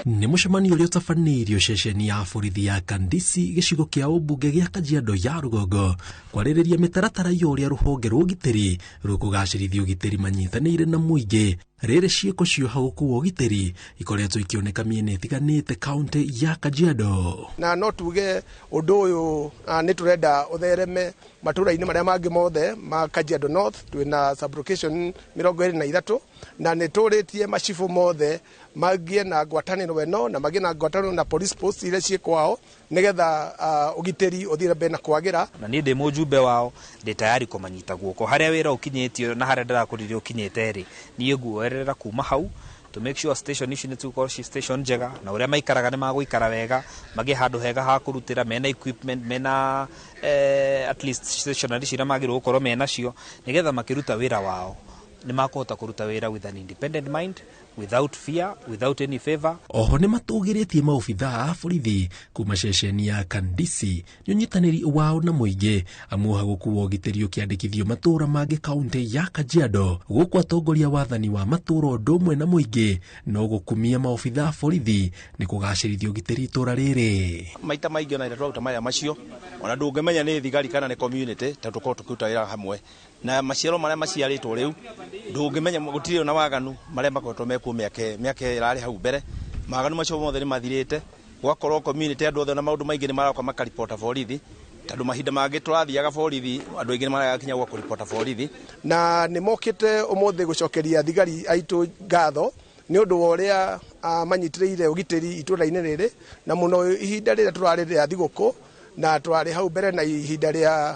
Nĩ mũcemanio ũrĩa ũtabanĩirio ceceni ya borithi ya Kandisi gĩcigo kĩa ũmbunge gĩa Kajiado ya rũgongo kwarĩrĩria mĩtaratara ya ũrĩa rũhonge rwa ũgitĩri rũkũgacĩrithia ũgitĩri manyitanĩire na mũingĩ. Rĩrĩ ciĩko cia ũhagũku wa ũgitĩri ikoretwo ikĩoneka mĩena ĩtiganĩte kaunti ya Kajiado. Na no tuge ũndũ ũyũ nĩ tũrenda ũthereme matũra-inĩ marĩa mangĩ mothe ma Kajiado North. Twĩna sublocation 23 na nĩ tũrĩtie macibũ mothe magĩe na ngwatanĩro ĩno na magĩe na ngwatanĩro na police post iria ciĩ kwao nĩgetha ũgitĩri ũthiĩ na mbere na kwagĩra. Na niĩ ndĩ mũjumbe wao, ndĩ tayari kũmanyita guoko harĩa wĩra ũkinyĩtio na harĩa ndĩrakorire ũkinyĩte rĩ, niĩ nguoerera kuma hau to make sure station ici nĩ cigũkorwo ci station njega na ũrĩa maikaraga nĩ magũikara wega, magĩe handũ hega ha kũrutĩra, mena equipment, mena at least stationery ciria magĩrĩirwo gũkorwo menacio nĩgetha makĩruta wĩra wao nĩ makũhota kũruta wĩra with an independent mind, without fear, without any favor. Oho nĩ matũgĩrĩtie maobithaa a borithi kuma ceceni ya Kandisi nĩ ũnyitanĩri wao na mũingĩ, amu ũhagũku wa ũgitĩri ũkĩandĩkithio matũra mangĩ kaunti ya Kajiado, gũkũ atongoria wathani wa matũra ũndũ ũmwe na mũingĩ no gũkumia maobithaa a borithi nĩ kũgacĩrithia ũgitĩri itũra rĩrĩ. Maita maingĩ ona rĩrĩa tũraruta mawĩra macio, ona ndũngĩmenya nĩ thigari kana nĩ community, tondũ tũkoragwo tũkĩruta wĩra hamwe. Na maciaro marĩa maciarĩtwo rĩu ndũngĩmenya, gũtirĩ ona waganu marĩa makoretwo mekuo mĩaka ĩrarĩ hau mbere. Mawaganu macio mothe nĩ mathirĩte, gwakorwo community andũ othe na maũndũ maingĩ nĩ maroka makaribota borithi, tondũ mahinda mangĩ tũrathiaga borithi andũ aingĩ nĩ maraga kinya gwa kũribota borithi. Na nĩ mokĩte ũmũthĩ gũcokeria thigari aitũ ngatho nĩ ũndũ wa ũrĩa manyitĩrĩire ũgitĩri itũra-inĩ rĩrĩ, na mũno ihinda rĩrĩa tũrarĩ rĩa thigũkũ na twarĩ hau mbere na ihinda rĩa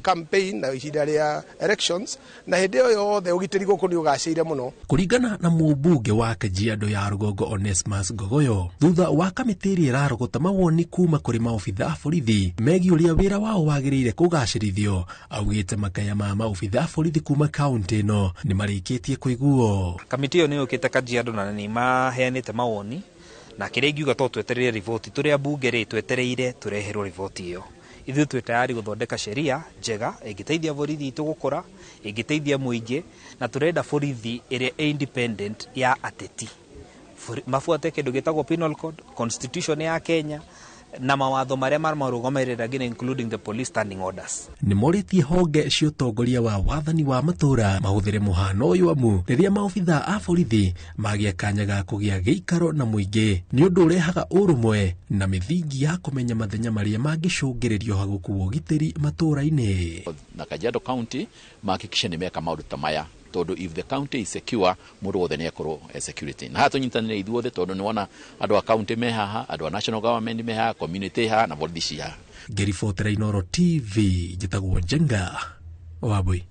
campaign na ihinda rĩa elections, na hĩndĩ ĩyo yothe ũgitĩri gũkũ nĩ ũgacĩire mũno. Kũringana na mũmbunge wa Kajiado ya rũgongo Onesmus Ngogoyo, thutha wa kamĩtĩ ĩrĩa ĩrarogota mawoni kuma kũrĩ maobithaa a borithi megiĩ ũrĩa wĩra wao wagĩrĩire kũgacĩrithio, augĩte makaya ma maobithaa a borithi kuma kaunti ĩno nĩ marĩkĩtie kũiguo. Kamĩtĩ ĩyo nĩ yũkĩte Kajiado na nĩ maheanĩte mawoni, na kĩrĩa ingiuga to twetereire riboti, tũrĩ ambunge rĩ twetereire tũreherwo riboti ĩyo. Ithuĩ twĩ tayari gũthondeka sheria njega ĩngĩteithia borithi itũ gũkũra, ĩngĩteithia mũingĩ, na tũrenda borithi ĩrĩa ĩ independent ya ateti. Mabuate kĩndũ gĩtagwo penal code, constitution ya Kenya na mawatho marĩa marũgamĩrĩra nginya including the police standing orders. Nĩ morĩtie honge cia ũtongoria wa wathani wa matũra mahũthĩre mũhano ũyũ, amu rĩrĩa maobithaa a borithi magĩa kanya ga kũgĩa gĩikaro na mũingĩ nĩ ũndũ ũrehaga ũrũmwe na mĩthingi ya kũmenya mathenya marĩa mangĩcũngĩrĩria ũhagũku wa ũgitĩri matũra-inĩ. Na Kajiado County mahakikishe nĩ meka maũndũ ta maya, tondũ if the county is secure mũndũ wothe nĩ ekorwo e security. Na haha tũnyitanĩre ithuothe, tondũ nĩ wona andũ a county me haha, andũ a national government me haha, community haha na borithi ci haha. Ngĩribotera Inooro TV, njĩtagwo Njenga Wambui.